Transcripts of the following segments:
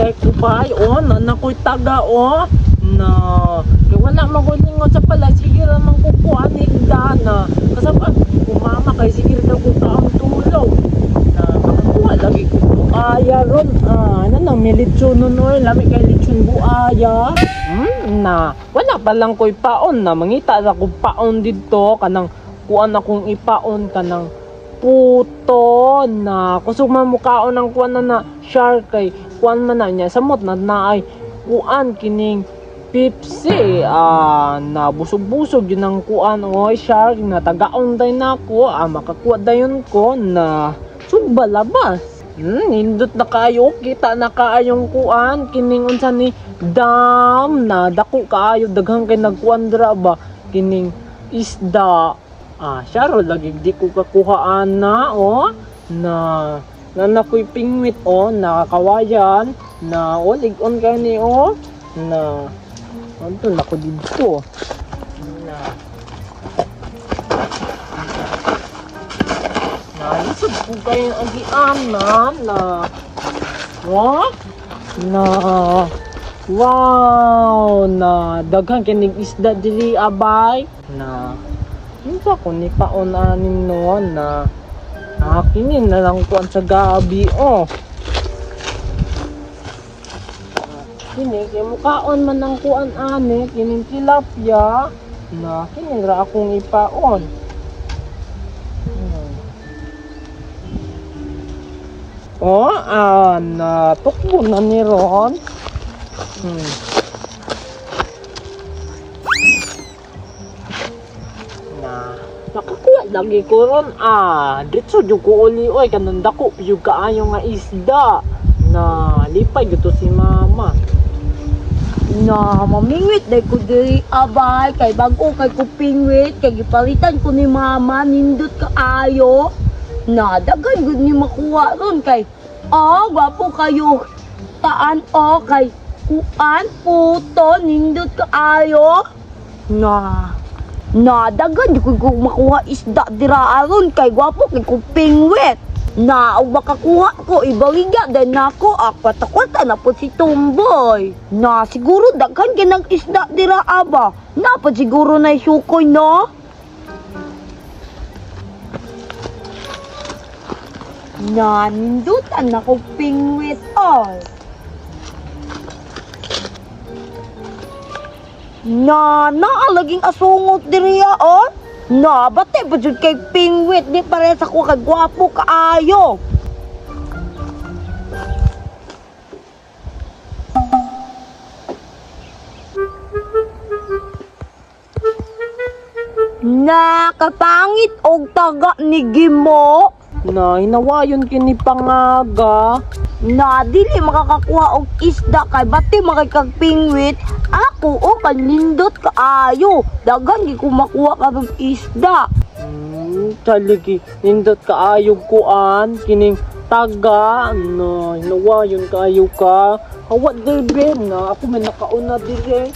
di ko pa ay oh, na nakoy taga oh. Na kay wala man ko lingon sa palay, sige ra man ko kuha ni na. Kasama kumama kay sige ra daw ko kaon tulog. Na makakuha lagi ko buaya ron. Ah, ano nang may lechon nun oy, lami kay lechon buaya. Na wala pa lang ko'y paon na mangita ra ko paon didto kanang kuan akong ipaon kanang puto na kusog man mukaon ang kuan na na shark kay kuan man na niya samot na naay kuan kining Pepsi, ah, na busog-busog yun ang kuan oy shark na tagaon day nako, ah, makakuha dayon ko na sugba labas. Nindot na kaayo, kita na kaayong kuan kining unsa ni dam na dako kaayo, daghan kay nagkuan dira ba kining isda. Ah, siya ro lagi di ko kakuha ana oh na nanakoy pingwit oh nakakawayan na oh lig-on kay ni oh na anto nako didto na nalisod ko kayo agianan na wa na wow na daghan kinig isda diri abay na unsa ko ni paon anin no na kinin na lang kuan sa gabi oh. Kini kay mukaon man ang kuan ani kining tilapia na kini ra akong ipaon. Oh, ah, na tukbo na ni ron. Na nakakuha lagi ko ron, ah, diretso jud ko uli oy kanang dako jud kaayo nga isda na lipay gyud to si mama. Na mamingwit day ko diri abay kay bag-o kay ko pingwit kay gipalitan ko ni mama, nindot kaayo. Na daghan gud ni makuha ron kay oh gwapo kayo taan oh kay kuan puto, nindot kaayo. Na na daghan jud ko makuha isda dira aron kay gwapo kay ko pingwit. Na og makakuha ko ibaligya din nako, akwata-kwata na po si Tumboy. Na siguro daghan kay nag isda dira aba. Na pa siguro na sukoy no. Na nindutan na ko pingwit all. Na naalaging asungot diriya oh. Na bate pa jud kay pingwit di pare sa ko kay gwapo kaayo. Nakapangit og taga ni Gimo. Na hinawayon kini pangaga. Na dili makakakuha og isda kay bati makikag pingwit. Ako o kanindot kaayo. Daghan gi ko makuha karong isda. Taligi nindot kaayo kuan kining taga no hinawayon kaayo ka. Hawa dire na ako may nakauna dire.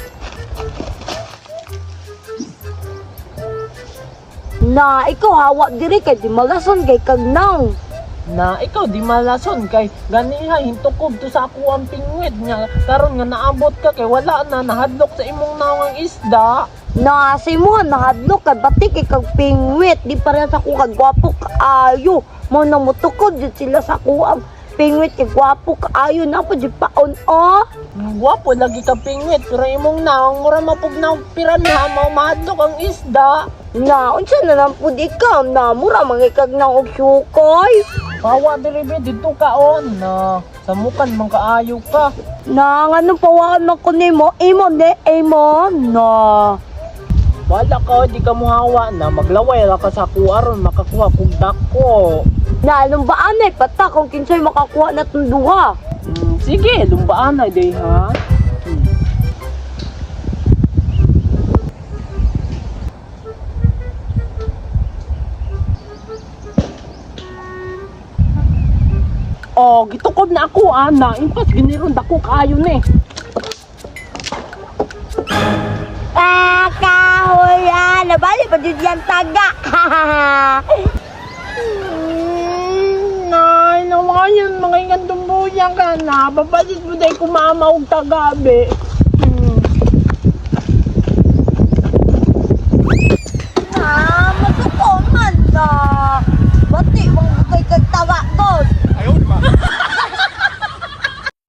Na ikaw hawa diri kay di malason kay kagnaw. Na ikaw di malason kay ganiha hintukob to sa ako ang pingwit nga karon nga naabot ka kay wala na nahadlok sa imong nawong ang isda. Na sa imo nahadlok kay bati kay kag pingwit di pareha sa ko kay gwapo kaayo. Mo na motukod jud sila sa ko ang pingwit kay gwapo kaayo na pa jud paon oh. Gwapo lagi ka pingwit pero imong nawong mura mapugnaw piranha mao mahadlok ang isda. Na unsa na lang pud ikaw na mura mangikagnaw og sukoy. Hawa dire be didto ka on na samukan man kaayo ka. Na nganong pawaan man ko nimo imo ne imo na. Wala ka di ka muhawa na maglaway ra ka sa ako aron makakuha kog dako. Na lumbaan ay pata kung kinsay makakuha na tong duha. Sige, lumbaan na day ha. Oh, gitukob na ako ana. Impas giniron dako kaayo ni. Ah, kahoy nabali pa jud yan taga. Nay, nawayan mga ingandong. Bilang ka na, papalit mo dahil ko mama og tagabi.